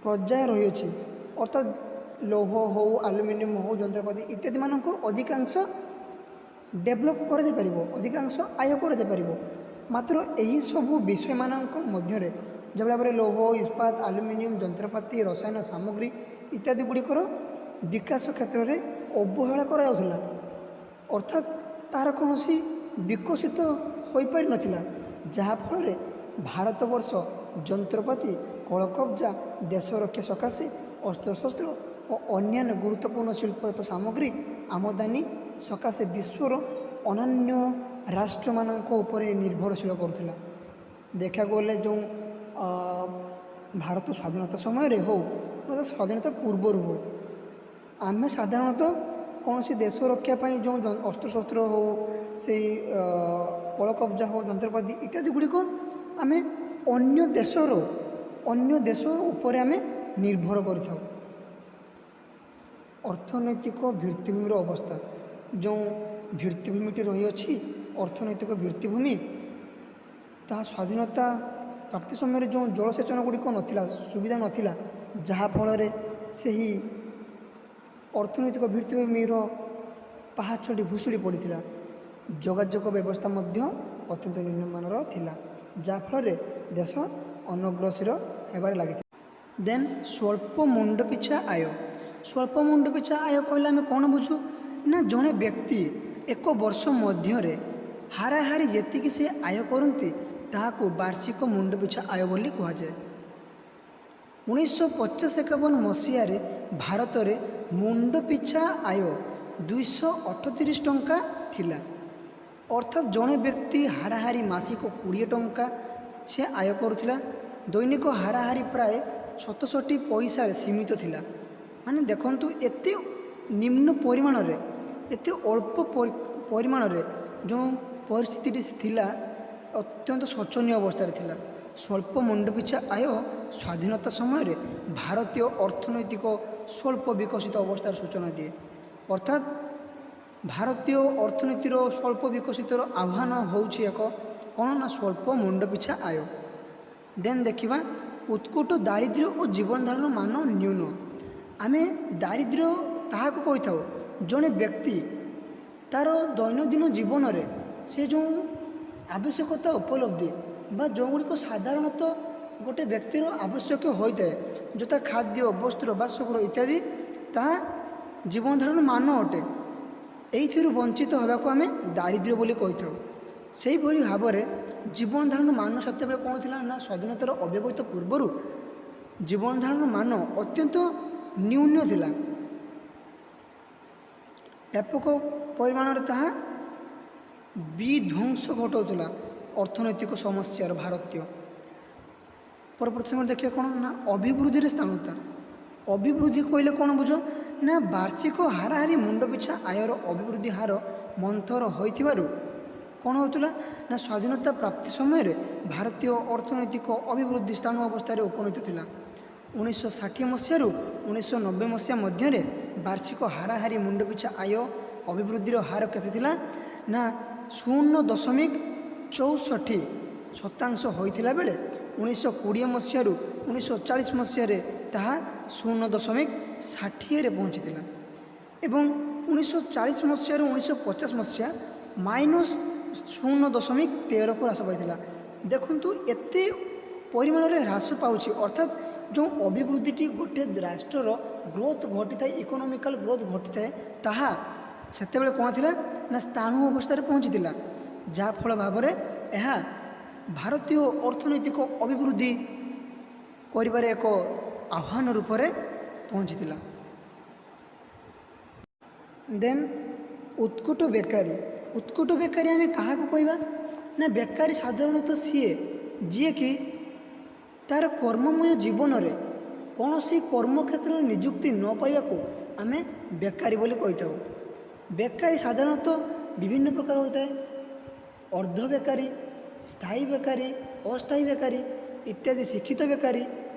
ପର୍ଯ୍ୟାୟ ରହିଅଛି, ଅର୍ଥାତ୍ ଲୌହ ହେଉ, ଆଲୁମିନିୟମ ହେଉ, ଯନ୍ତ୍ରପାତି ଇତ୍ୟାଦିମାନଙ୍କୁ ଅଧିକାଂଶ ଡେଭଲପ୍ କରାଯାଇପାରିବ, ଅଧିକାଂଶ ଆୟ କରାଯାଇପାରିବ। ମାତ୍ର ଏହିସବୁ ବିଷୟମାନଙ୍କ ମଧ୍ୟରେ ଯେଭଳି ଭାବରେ ଲୌହ, ଇସ୍ପାତ, ଆଲୁମିନିୟମ, ଯନ୍ତ୍ରପାତି, ରସାୟନ ସାମଗ୍ରୀ ଇତ୍ୟାଦି ଗୁଡ଼ିକର ବିକାଶ କ୍ଷେତ୍ରରେ ଅବହେଳା କରାଯାଉଥିଲା, ଅର୍ଥାତ୍ ତାହାର କୌଣସି ବିକଶିତ ହୋଇପାରିନଥିଲା, ଯାହାଫଳରେ ଭାରତବର୍ଷ ଯନ୍ତ୍ରପାତି, କଳକବଜା, ଦେଶ ରକ୍ଷା ସକାଶେ ଅସ୍ତ୍ରଶସ୍ତ୍ର ଓ ଅନ୍ୟାନ୍ୟ ଗୁରୁତ୍ୱପୂର୍ଣ୍ଣ ଶିଳ୍ପଗତ ସାମଗ୍ରୀ ଆମଦାନୀ ସକାଶେ ବିଶ୍ୱର ଅନ୍ୟାନ୍ୟ ରାଷ୍ଟ୍ରମାନଙ୍କ ଉପରେ ନିର୍ଭରଶୀଳ କରୁଥିଲା। ଦେଖିବାକୁ ଗଲେ ଯେଉଁ ଭାରତ ସ୍ୱାଧୀନତା ସମୟରେ ହେଉ ବା ସ୍ୱାଧୀନତା ପୂର୍ବରୁ ହେଉ, ଆମେ ସାଧାରଣତଃ କୌଣସି ଦେଶ ରକ୍ଷା ପାଇଁ ଯେଉଁ ଅସ୍ତ୍ରଶସ୍ତ୍ର ହେଉ, ସେଇ କଳକବଜା ହେଉ, ଯନ୍ତ୍ରପାତି ଇତ୍ୟାଦି ଗୁଡ଼ିକ ଆମେ ଅନ୍ୟ ଦେଶ ଉପରେ ଆମେ ନିର୍ଭର କରିଥାଉ। ଅର୍ଥନୈତିକ ଭିତ୍ତିଭୂମିର ଅବସ୍ଥା, ଯେଉଁ ଭିତ୍ତିଭୂମିଟି ରହିଅଛି, ଅର୍ଥନୈତିକ ଭିତ୍ତିଭୂମି, ତାହା ସ୍ୱାଧୀନତା ପ୍ରାପ୍ତି ସମୟରେ ଯେଉଁ ଜଳସେଚନ ଗୁଡ଼ିକ ନଥିଲା, ସୁବିଧା ନଥିଲା, ଯାହାଫଳରେ ସେହି ଅର୍ଥନୈତିକ ଭିତ୍ତିଭୂମିର ପାହାଚଟି ଭୁଷୁଡ଼ି ପଡ଼ିଥିଲା। ଯୋଗାଯୋଗ ବ୍ୟବସ୍ଥା ମଧ୍ୟ ଅତ୍ୟନ୍ତ ନିମ୍ନମାନର ଥିଲା, ଯାହାଫଳରେ ଦେଶ ଅନଗ୍ରସର ହେବାରେ ଲାଗିଥିଲା। ଦେନ୍ ସ୍ୱଳ୍ପ ମୁଣ୍ଡ ପିଛା ଆୟ। ସ୍ୱଳ୍ପ ମୁଣ୍ଡ ପିଛା ଆୟ କହିଲେ ଆମେ କ'ଣ ବୁଝୁ ନା ଜଣେ ବ୍ୟକ୍ତି ଏକ ବର୍ଷ ମଧ୍ୟରେ ହାରାହାରି ଯେତିକି ସେ ଆୟ କରନ୍ତି, ତାହାକୁ ବାର୍ଷିକ ମୁଣ୍ଡ ପିଛା ଆୟ ବୋଲି କୁହାଯାଏ। 1950-51 ମସିହାରେ ଭାରତରେ ମୁଣ୍ଡ ପିଛା ଆୟ 238 ଟଙ୍କା ଥିଲା। ଅର୍ଥାତ୍ ଜଣେ ବ୍ୟକ୍ତି ହାରାହାରି ମାସିକ 20 ଟଙ୍କା ସେ ଆୟ କରୁଥିଲା। ଦୈନିକ ହାରାହାରି ପ୍ରାୟ 67 ପଇସାରେ ସୀମିତ ଥିଲା। ମାନେ ଦେଖନ୍ତୁ, ଏତେ ନିମ୍ନ ପରିମାଣରେ, ଏତେ ଅଳ୍ପ ପରିମାଣରେ ଯେଉଁ ପରିସ୍ଥିତିଟି ଥିଲା, ଅତ୍ୟନ୍ତ ଶୋଚନୀୟ ଅବସ୍ଥାରେ ଥିଲା। ସ୍ୱଳ୍ପ ମୁଣ୍ଡ ପିଛା ଆୟ ସ୍ୱାଧୀନତା ସମୟରେ ଭାରତୀୟ ଅର୍ଥନୈତିକ ସ୍ୱଳ୍ପ ବିକଶିତ ଅବସ୍ଥାର ସୂଚନା ଦିଏ। ଅର୍ଥାତ୍ ଭାରତୀୟ ଅର୍ଥନୀତିର ସ୍ୱଳ୍ପ ବିକଶିତର ଆହ୍ୱାନ ହେଉଛି ଏକ କ'ଣ ନା ସ୍ୱଳ୍ପ ମୁଣ୍ଡ ପିଛା ଆୟ। ଦେନ୍ ଦେଖିବା ଉତ୍କଟ ଦାରିଦ୍ର୍ୟ ଓ ଜୀବନଧାରଣ ମାନ ନ୍ୟୁନ। ଆମେ ଦାରିଦ୍ର୍ୟ ତାହାକୁ କହିଥାଉ, ଜଣେ ବ୍ୟକ୍ତି ତା'ର ଦୈନନ୍ଦିନ ଜୀବନରେ ସେ ଯେଉଁ ଆବଶ୍ୟକତା ଉପଲବ୍ଧି ବା ଯେଉଁଗୁଡ଼ିକ ସାଧାରଣତଃ ଗୋଟେ ବ୍ୟକ୍ତିର ଆବଶ୍ୟକ ହୋଇଥାଏ, ଯଥା ଖାଦ୍ୟ, ବସ୍ତ୍ର, ବାସଗୃହ ଇତ୍ୟାଦି, ତାହା ଜୀବନ ଧାରଣ ମାନ ଅଟେ। ଏଇଥିରୁ ବଞ୍ଚିତ ହେବାକୁ ଆମେ ଦାରିଦ୍ର୍ୟ ବୋଲି କହିଥାଉ। ସେହିଭଳି ଭାବରେ ଜୀବନ ଧାରଣ ମାନ ସେତେବେଳେ କ'ଣ ଥିଲା ନା, ସ୍ୱାଧୀନତାର ଅବ୍ୟବହିତ ପୂର୍ବରୁ ଜୀବନ ଧାରଣ ମାନ ଅତ୍ୟନ୍ତ ନ୍ୟୁନ ଥିଲା। ବ୍ୟାପକ ପରିମାଣରେ ତାହା ବିଧ୍ୱଂସ ଘଟାଉଥିଲା ଅର୍ଥନୈତିକ ସମସ୍ୟାର ଭାରତୀୟ। ପରବର୍ତ୍ତୀ ସମୟରେ ଦେଖିବା କ'ଣ ନା, ଅଭିବୃଦ୍ଧିରେ ସ୍ଥାଣୁତା। ଅଭିବୃଦ୍ଧି କହିଲେ କ'ଣ ବୁଝ ନା, ବାର୍ଷିକ ହାରାହାରି ମୁଣ୍ଡ ପିଛା ଆୟର ଅଭିବୃଦ୍ଧି ହାର ମନ୍ଥର ହୋଇଥିବାରୁ କ'ଣ ହେଉଥିଲା ନା, ସ୍ୱାଧୀନତା ପ୍ରାପ୍ତି ସମୟରେ ଭାରତୀୟ ଅର୍ଥନୈତିକ ଅଭିବୃଦ୍ଧି ସ୍ଥାଣୁ ଅବସ୍ଥାରେ ଉପନୀତ ଥିଲା। 1960 ମସିହାରୁ 1990 ମସିହା ମଧ୍ୟରେ ବାର୍ଷିକ ହାରାହାରି ମୁଣ୍ଡ ପିଛା ଆୟ ଅଭିବୃଦ୍ଧିର ହାର କେତେ ଥିଲା ନା, 0.64% ହୋଇଥିଲା ବେଳେ 1920 ମସିହାରୁ 1940 ମସିହାରେ ତାହା 0.60ରେ ପହଞ୍ଚିଥିଲା ଏବଂ 1940 ମସିହାରୁ 1950 ମସିହା -0.13କୁ ହ୍ରାସ ପାଇଥିଲା। ଦେଖନ୍ତୁ, ଏତେ ପରିମାଣରେ ହ୍ରାସ ପାଉଛି। ଅର୍ଥାତ୍ ଯେଉଁ ଅଭିବୃଦ୍ଧିଟି ଗୋଟିଏ ରାଷ୍ଟ୍ରର ଗ୍ରୋଥ୍ ଘଟିଥାଏ, ଇକୋନୋମିକାଲ ଗ୍ରୋଥ୍ ଘଟିଥାଏ, ତାହା ସେତେବେଳେ କ'ଣ ଥିଲା ନା, ସ୍ଥାଣୁ ଅବସ୍ଥାରେ ପହଞ୍ଚିଥିଲା, ଯାହାଫଳ ଭାବରେ ଏହା ଭାରତୀୟ ଅର୍ଥନୈତିକ ଅଭିବୃଦ୍ଧି କରିବାରେ ଏକ ଆହ୍ୱାନ ରୂପରେ ପହଞ୍ଚିଥିଲା। ଦେନ୍ ଉତ୍କଟ ବେକାରୀ। ଉତ୍କଟ ବେକାରୀ ଆମେ କାହାକୁ କହିବା ନା, ବେକାରୀ ସାଧାରଣତଃ ସିଏ ଯିଏକି ତା'ର କର୍ମମୟ ଜୀବନରେ କୌଣସି କର୍ମକ୍ଷେତ୍ରରେ ନିଯୁକ୍ତି ନ ପାଇବାକୁ ଆମେ ବେକାରୀ ବୋଲି କହିଥାଉ। ବେକାରୀ ସାଧାରଣତଃ ବିଭିନ୍ନ ପ୍ରକାର ହୋଇଥାଏ। ଅର୍ଦ୍ଧ ବେକାରୀ, ସ୍ଥାୟୀ ବେକାରୀ, ଅସ୍ଥାୟୀ ବେକାରୀ ଇତ୍ୟାଦି, ଶିକ୍ଷିତ ବେକାରୀ,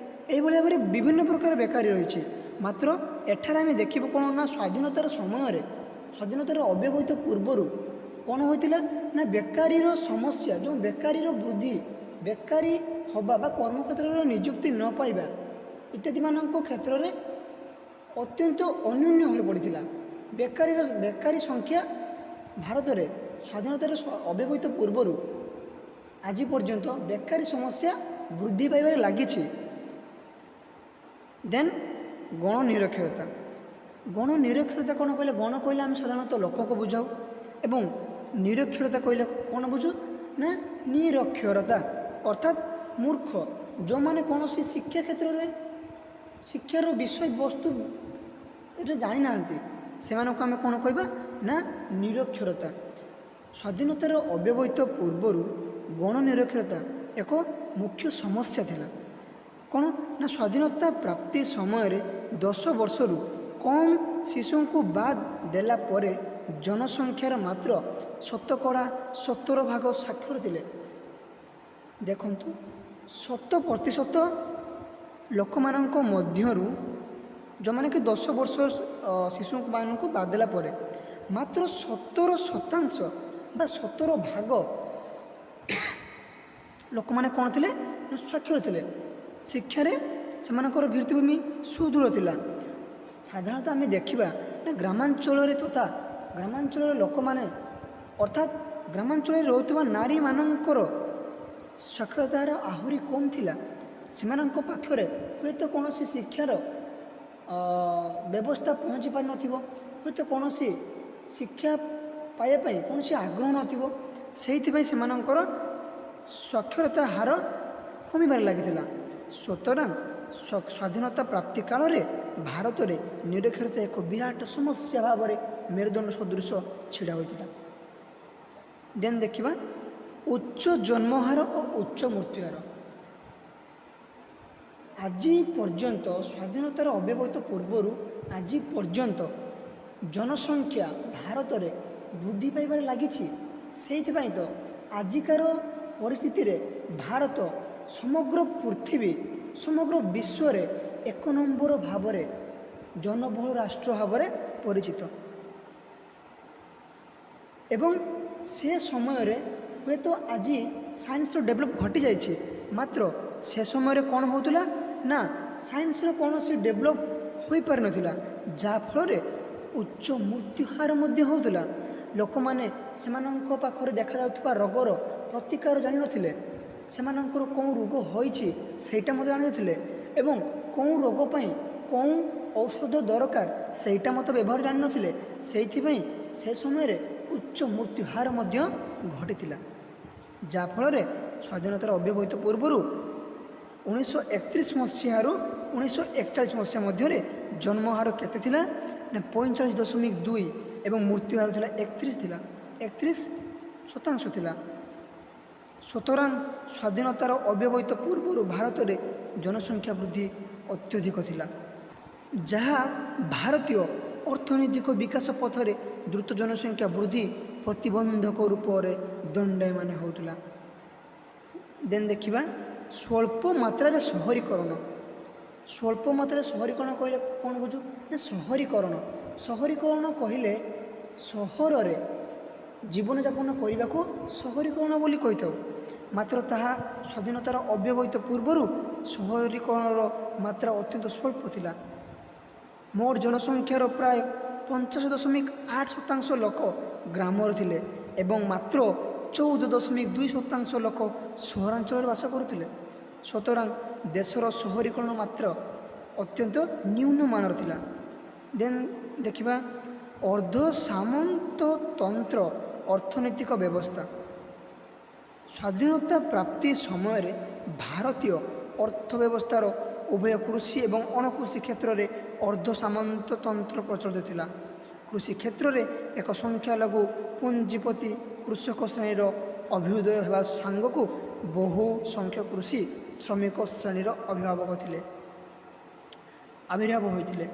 ଏଇଭଳି ଭାବରେ ବିଭିନ୍ନ ପ୍ରକାର ବେକାରୀ ରହିଛି। ମାତ୍ର ଏଠାରେ ଆମେ ଦେଖିବୁ କ'ଣ ନା, ସ୍ୱାଧୀନତାର ସମୟରେ, ସ୍ୱାଧୀନତାର ଅବ୍ୟବହିତ ପୂର୍ବରୁ କ'ଣ ହୋଇଥିଲା ନା, ବେକାରୀର ସମସ୍ୟା, ଯେଉଁ ବେକାରୀର ବୃଦ୍ଧି, ବେକାରୀ ହେବା ବା କର୍ମକ୍ଷେତ୍ରରେ ନିଯୁକ୍ତି ନ ପାଇବା ଇତ୍ୟାଦିମାନଙ୍କ କ୍ଷେତ୍ରରେ ଅତ୍ୟନ୍ତ ଅନ୍ୟୁନ ହୋଇପଡ଼ିଥିଲା। ବେକାରୀ ସଂଖ୍ୟା ଭାରତରେ ସ୍ୱାଧୀନତାର ଅବ୍ୟବହିତ ପୂର୍ବରୁ ଆଜି ପର୍ଯ୍ୟନ୍ତ ବେକାରୀ ସମସ୍ୟା ବୃଦ୍ଧି ପାଇବାରେ ଲାଗିଛି। ଦେନ୍ ଗଣ ନିରକ୍ଷରତା। ଗଣ ନିରକ୍ଷରତା କ'ଣ କହିଲେ, ଗଣ କହିଲେ ଆମେ ସାଧାରଣତଃ ଲୋକଙ୍କୁ ବୁଝାଉ ଏବଂ ନିରକ୍ଷରତା କହିଲେ କ'ଣ ବୁଝୁ ନା, ନିରକ୍ଷରତା ଅର୍ଥାତ୍ ମୂର୍ଖ, ଯେଉଁମାନେ କୌଣସି ଶିକ୍ଷା କ୍ଷେତ୍ରରେ ଶିକ୍ଷାର ବିଷୟବସ୍ତୁରେ ଜାଣିନାହାନ୍ତି, ସେମାନଙ୍କୁ ଆମେ କ'ଣ କହିବା ନା, ନିରକ୍ଷରତା। ସ୍ୱାଧୀନତାର ଅବ୍ୟବହିତ ପୂର୍ବରୁ ଗଣ ନିରକ୍ଷରତା ଏକ ମୁଖ୍ୟ ସମସ୍ୟା ଥିଲା। କ'ଣ ନା, ସ୍ୱାଧୀନତା ପ୍ରାପ୍ତି ସମୟରେ 10 ବର୍ଷରୁ କମ୍ ଶିଶୁଙ୍କୁ ବାଦ୍ ଦେଲା ପରେ ଜନସଂଖ୍ୟାର ମାତ୍ର 17% ଭାଗ ସାକ୍ଷର ଥିଲେ। ଦେଖନ୍ତୁ, 100% ଲୋକମାନଙ୍କ ମଧ୍ୟରୁ ଯେଉଁମାନେ କି 10 ବର୍ଷ ଶିଶୁମାନଙ୍କୁ ବାଦ୍ ଦେଲା ପରେ ମାତ୍ର 17% ବା 17 ଭାଗ ଲୋକମାନେ କ'ଣ ଥିଲେ ନା, ସ୍ୱାକ୍ଷର ଥିଲେ। ଶିକ୍ଷାରେ ସେମାନଙ୍କର ଭିତ୍ତିଭୂମି ସୁଦୃଢ଼ ଥିଲା। ସାଧାରଣତଃ ଆମେ ଦେଖିବା ନା, ଗ୍ରାମାଞ୍ଚଳରେ ତଥା ଗ୍ରାମାଞ୍ଚଳର ଲୋକମାନେ, ଅର୍ଥାତ୍ ଗ୍ରାମାଞ୍ଚଳରେ ରହୁଥିବା ନାରୀମାନଙ୍କର ସ୍ୱାକ୍ଷରତା ହାର ଆହୁରି କମ୍ ଥିଲା। ସେମାନଙ୍କ ପାଖରେ ହୁଏତ କୌଣସି ଶିକ୍ଷାର ବ୍ୟବସ୍ଥା ପହଞ୍ଚି ପାରିନଥିବ, ହୁଏତ କୌଣସି ଶିକ୍ଷା ପାଇବା ପାଇଁ କୌଣସି ଆଗ୍ରହ ନଥିବ। ସେଇଥିପାଇଁ ସେମାନଙ୍କର ସ୍ୱାକ୍ଷରତା ହାର କମିବାରେ ଲାଗିଥିଲା। ସୁତରାଂ ସ୍ୱାଧୀନତା ପ୍ରାପ୍ତି କାଳରେ ଭାରତରେ ନିରକ୍ଷରତା ଏକ ବିରାଟ ସମସ୍ୟା ଭାବରେ ମେରୁଦଣ୍ଡ ସଦୃଶ ଛିଡ଼ା ହୋଇଥିଲା। ଦେନ୍ ଦେଖିବା ଉଚ୍ଚ ଜନ୍ମହାର ଓ ଉଚ୍ଚ ମୃତ୍ୟୁହାର। ଆଜି ପର୍ଯ୍ୟନ୍ତ, ସ୍ୱାଧୀନତାର ଅବ୍ୟବହିତ ପୂର୍ବରୁ ଆଜି ପର୍ଯ୍ୟନ୍ତ ଜନସଂଖ୍ୟା ଭାରତରେ ବୃଦ୍ଧି ପାଇବାରେ ଲାଗିଛି। ସେଇଥିପାଇଁ ତ ଆଜିକାର ପରିସ୍ଥିତିରେ ଭାରତ ସମଗ୍ର ପୃଥିବୀ, ସମଗ୍ର ବିଶ୍ୱରେ ଏକ ନମ୍ବର ଭାବରେ ଜନବହୁଳ ରାଷ୍ଟ୍ର ଭାବରେ ପରିଚିତ। ଏବଂ ସେ ସମୟରେ ହୁଏତ ଆଜି ସାଇନ୍ସର ଡେଭଲପ୍ ଘଟିଯାଇଛି, ମାତ୍ର ସେ ସମୟରେ କ'ଣ ହେଉଥିଲା ନା, ସାଇନ୍ସର କୌଣସି ଡେଭଲପ୍ ହୋଇପାରିନଥିଲା, ଯାହାଫଳରେ ଉଚ୍ଚ ମୃତ୍ୟୁହାର ମଧ୍ୟ ହେଉଥିଲା। ଲୋକମାନେ ସେମାନଙ୍କ ପାଖରେ ଦେଖାଯାଉଥିବା ରୋଗର ପ୍ରତିକାର ଜାଣିନଥିଲେ, ସେମାନଙ୍କର କେଉଁ ରୋଗ ହୋଇଛି ସେଇଟା ମଧ୍ୟ ଜାଣିନଥିଲେ ଏବଂ କେଉଁ ରୋଗ ପାଇଁ କେଉଁ ଔଷଧ ଦରକାର ସେଇଟା ମଧ୍ୟ ବ୍ୟବହାର ଜାଣିନଥିଲେ। ସେଇଥିପାଇଁ ସେ ସମୟରେ ଉଚ୍ଚ ମୃତ୍ୟୁହାର ମଧ୍ୟ ଘଟିଥିଲା, ଯାହାଫଳରେ ସ୍ୱାଧୀନତାର ଅବ୍ୟବହିତ ପୂର୍ବରୁ 1931 ମସିହାରୁ 1941 ମସିହା ମଧ୍ୟରେ ଜନ୍ମହାର କେତେ ଥିଲା ନା 45.2 ଏବଂ ମୃତ୍ୟୁହାର ଥିଲା 31 ଥିଲା, 31% ଥିଲା। ସୁତରାଂ ସ୍ୱାଧୀନତାର ଅବ୍ୟବହିତ ପୂର୍ବରୁ ଭାରତରେ ଜନସଂଖ୍ୟା ବୃଦ୍ଧି ଅତ୍ୟଧିକ ଥିଲା, ଯାହା ଭାରତୀୟ ଅର୍ଥନୈତିକ ବିକାଶ ପଥରେ ଦ୍ରୁତ ଜନସଂଖ୍ୟା ବୃଦ୍ଧି ପ୍ରତିବନ୍ଧକ ରୂପରେ ଦଣ୍ଡାୟମାନ ହେଉଥିଲା। ଦେନ୍ ଦେଖିବା ସ୍ୱଳ୍ପ ମାତ୍ରାରେ ସହରୀକରଣ। ସ୍ୱଳ୍ପ ମାତ୍ରାରେ ସହରୀକରଣ କହିଲେ କ'ଣ ବୁଝୁ ନା ସହରୀକରଣ କହିଲେ ସହରରେ ଜୀବନଯାପନ କରିବାକୁ ସହରୀକରଣ ବୋଲି କହିଥାଉ। ମାତ୍ର ତାହା ସ୍ୱାଧୀନତାର ଅବ୍ୟବହିତ ପୂର୍ବରୁ ସହରୀକରଣର ମାତ୍ରା ଅତ୍ୟନ୍ତ ସ୍ୱଳ୍ପ ଥିଲା। ମୋଟ ଜନସଂଖ୍ୟାର ପ୍ରାୟ 50.8% ଲୋକ ଗ୍ରାମରେ ଥିଲେ ଏବଂ ମାତ୍ର 14.2% ଲୋକ ସହରାଞ୍ଚଳରେ ବାସ କରୁଥିଲେ। ସୁତରାଂ ଦେଶର ସହରୀକରଣ ମାତ୍ର ଅତ୍ୟନ୍ତ ନ୍ୟୁନମାନର ଥିଲା। ଦେନ୍ ଦେଖିବା ଅର୍ଦ୍ଧ ସାମନ୍ତତନ୍ତ୍ର ଅର୍ଥନୈତିକ ବ୍ୟବସ୍ଥା। ସ୍ୱାଧୀନତା ପ୍ରାପ୍ତି ସମୟରେ ଭାରତୀୟ ଅର୍ଥ ବ୍ୟବସ୍ଥାର ଉଭୟ କୃଷି ଏବଂ ଅଣକୃଷି କ୍ଷେତ୍ରରେ ଅର୍ଦ୍ଧ ସାମନ୍ତତନ୍ତ୍ର ପ୍ରଚଳିତ ଥିଲା। କୃଷି କ୍ଷେତ୍ରରେ ଏକ ସଂଖ୍ୟାଲଘୁ ପୁଞ୍ଜିପତି କୃଷକ ଶ୍ରେଣୀର ଅଭ୍ୟୁଦୟ ହେବା ସାଙ୍ଗକୁ ବହୁ ସଂଖ୍ୟକ କୃଷି ଶ୍ରମିକ ଶ୍ରେଣୀର ଅଭିଭାବକ ଥିଲେ, ଆବିର୍ଭାବ ହୋଇଥିଲେ।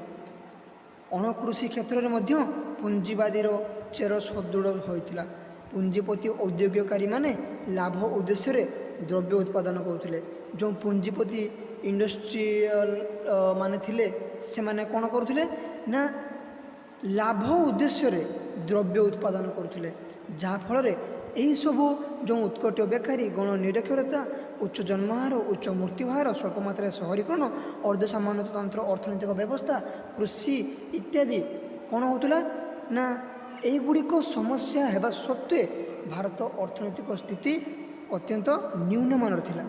ଅଣକୃଷି କ୍ଷେତ୍ରରେ ମଧ୍ୟ ପୁଞ୍ଜିବାଦୀର ଚେର ସୁଦୃଢ଼ ହୋଇଥିଲା। ପୁଞ୍ଜିପତି ଔଦ୍ୟୋଗିକକାରୀମାନେ ଲାଭ ଉଦ୍ଦେଶ୍ୟରେ ଦ୍ରବ୍ୟ ଉତ୍ପାଦନ କରୁଥିଲେ। ଯେଉଁ ପୁଞ୍ଜିପତି ଇଣ୍ଡଷ୍ଟ୍ରିଆଲ ମାନେ ଥିଲେ, ସେମାନେ କ'ଣ କରୁଥିଲେ ନା ଲାଭ ଉଦ୍ଦେଶ୍ୟରେ ଦ୍ରବ୍ୟ ଉତ୍ପାଦନ କରୁଥିଲେ, ଯାହାଫଳରେ ଏହିସବୁ ଯେଉଁ ଉତ୍କଟ ବେକାରୀ, ଗଣ ନିରକ୍ଷରତା, ଉଚ୍ଚ ଜନ୍ମହାର, ଉଚ୍ଚ ମୃତ୍ୟୁହାର, ସ୍ୱଳ୍ପ ମାତ୍ରାରେ ସହରୀକରଣ, ଅର୍ଦ୍ଧ ସାମନ୍ତତନ୍ତ୍ର ଅର୍ଥନୈତିକ ବ୍ୟବସ୍ଥା, କୃଷି ଇତ୍ୟାଦି କ'ଣ ହେଉଥିଲା ନା ଏଇଗୁଡ଼ିକ ସମସ୍ୟା ହେବା ସତ୍ତ୍ୱେ ଭାରତ ଅର୍ଥନୈତିକ ସ୍ଥିତି ଅତ୍ୟନ୍ତ ନ୍ୟୁନମାନର ଥିଲା।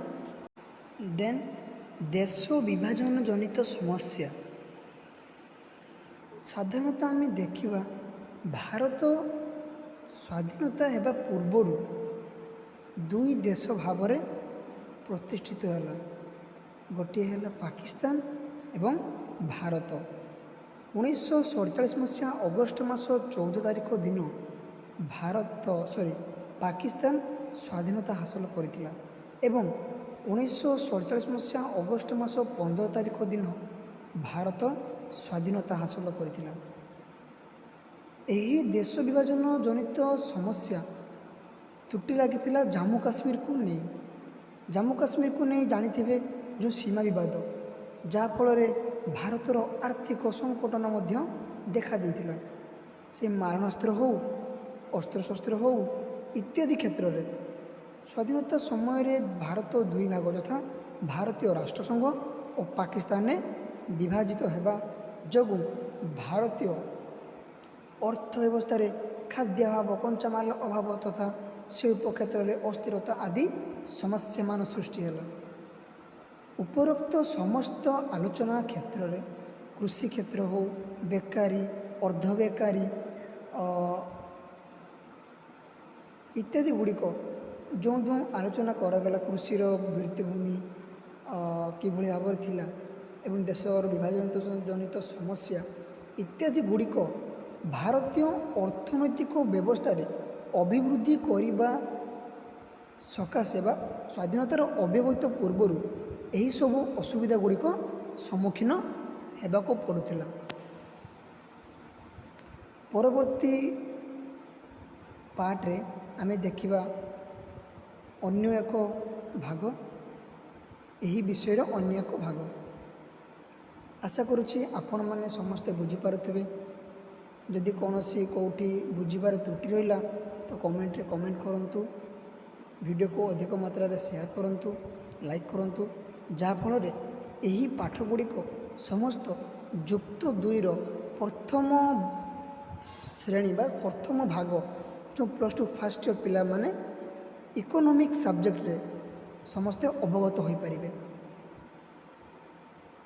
ଦେନ୍ ଦେଶ ବିଭାଜନ ଜନିତ ସମସ୍ୟା। ସାଧାରଣତଃ ଆମେ ଦେଖିବା, ଭାରତ ସ୍ୱାଧୀନତା ହେବା ପୂର୍ବରୁ ଦୁଇ ଦେଶ ଭାବରେ ପ୍ରତିଷ୍ଠିତ ହେଲା। ଗୋଟିଏ ହେଲା ପାକିସ୍ତାନ ଏବଂ ଭାରତ। 1947 ମସିହା ଅଗଷ୍ଟ ମାସ 14 ତାରିଖ ଦିନ ଭାରତ, ସରି, ପାକିସ୍ତାନ ସ୍ୱାଧୀନତା ହାସଲ କରିଥିଲା ଏବଂ 1947 ମସିହା ଅଗଷ୍ଟ ମାସ 15 ତାରିଖ ଦିନ ଭାରତ ସ୍ୱାଧୀନତା ହାସଲ କରିଥିଲା। ଏହି ଦେଶ ବିଭାଜନ ଜନିତ ସମସ୍ୟା ତୁଟି ଲାଗିଥିଲା ଜାମ୍ମୁ କାଶ୍ମୀରକୁ ନେଇ। ଜାମ୍ମୁ କାଶ୍ମୀରକୁ ନେଇ ଜାଣିଥିବେ ଯେଉଁ ସୀମା ବିବାଦ, ଯାହାଫଳରେ ଭାରତର ଆର୍ଥିକ ସଙ୍କଟନ ମଧ୍ୟ ଦେଖା ଦେଇଥିଲା। ସେ ମାରଣାସ୍ତ୍ର ହେଉ, ଅସ୍ତ୍ରଶସ୍ତ୍ର ହେଉ ଇତ୍ୟାଦି କ୍ଷେତ୍ରରେ। ସ୍ୱାଧୀନତା ସମୟରେ ଭାରତ ଦୁଇ ଭାଗ ଯଥା ଭାରତୀୟ ରାଷ୍ଟ୍ରସଂଘ ଓ ପାକିସ୍ତାନରେ ବିଭାଜିତ ହେବା ଯୋଗୁଁ ଭାରତୀୟ ଅର୍ଥ ବ୍ୟବସ୍ଥାରେ ଖାଦ୍ୟ ଅଭାବ, କଞ୍ଚାମାଲ ଅଭାବ ତଥା ଶିଳ୍ପ କ୍ଷେତ୍ରରେ ଅସ୍ଥିରତା ଆଦି ସମସ୍ୟାମାନ ସୃଷ୍ଟି ହେଲା। ଉପରୋକ୍ତ ସମସ୍ତ ଆଲୋଚନା କ୍ଷେତ୍ରରେ, କୃଷି କ୍ଷେତ୍ର ହେଉ, ବେକାରୀ, ଅର୍ଦ୍ଧ ବେକାରୀ ଇତ୍ୟାଦି ଗୁଡ଼ିକ ଯେଉଁ ଯେଉଁ ଆଲୋଚନା କରାଗଲା, କୃଷିର ଭିତ୍ତିଭୂମି କିଭଳି ଭାବରେ ଥିଲା ଏବଂ ଦେଶର ବିଭାଜନ ଜନିତ ସମସ୍ୟା ଇତ୍ୟାଦି ଗୁଡ଼ିକ ଭାରତୀୟ ଅର୍ଥନୈତିକ ବ୍ୟବସ୍ଥାରେ ଅଭିବୃଦ୍ଧି କରିବା ସକାଶେ ବା ସ୍ୱାଧୀନତାର ଅବ୍ୟବହିତ ପୂର୍ବରୁ ଏହିସବୁ ଅସୁବିଧା ଗୁଡ଼ିକ ସମ୍ମୁଖୀନ ହେବାକୁ ପଡ଼ୁଥିଲା। ପରବର୍ତ୍ତୀ ପାର୍ଟରେ ଆମେ ଦେଖିବା ଅନ୍ୟ ଏକ ଭାଗ, ଏହି ବିଷୟର ଅନ୍ୟ ଏକ ଭାଗ। ଆଶା କରୁଛି ଆପଣମାନେ ସମସ୍ତେ ବୁଝିପାରୁଥିବେ। ଯଦି କୌଣସି କେଉଁଠି ବୁଝିବାରେ ତ୍ରୁଟି ରହିଲା ତ କମେଣ୍ଟରେ କମେଣ୍ଟ କରନ୍ତୁ। ଭିଡ଼ିଓକୁ ଅଧିକ ମାତ୍ରାରେ ସେୟାର କରନ୍ତୁ, ଲାଇକ୍ କରନ୍ତୁ, ଯାହାଫଳରେ ଏହି ପାଠ ଗୁଡ଼ିକ ସମସ୍ତ ଯୁକ୍ତ ଦୁଇର ପ୍ରଥମ ଶ୍ରେଣୀ ବା ପ୍ରଥମ ଭାଗ, ଯେଉଁ ପ୍ଲସ୍ ଟୁ ଫାର୍ଷ୍ଟ ଇୟର୍ ପିଲାମାନେ ଇକୋନୋମିକ୍ସ ସବଜେକ୍ଟରେ ସମସ୍ତେ ଅବଗତ ହୋଇପାରିବେ।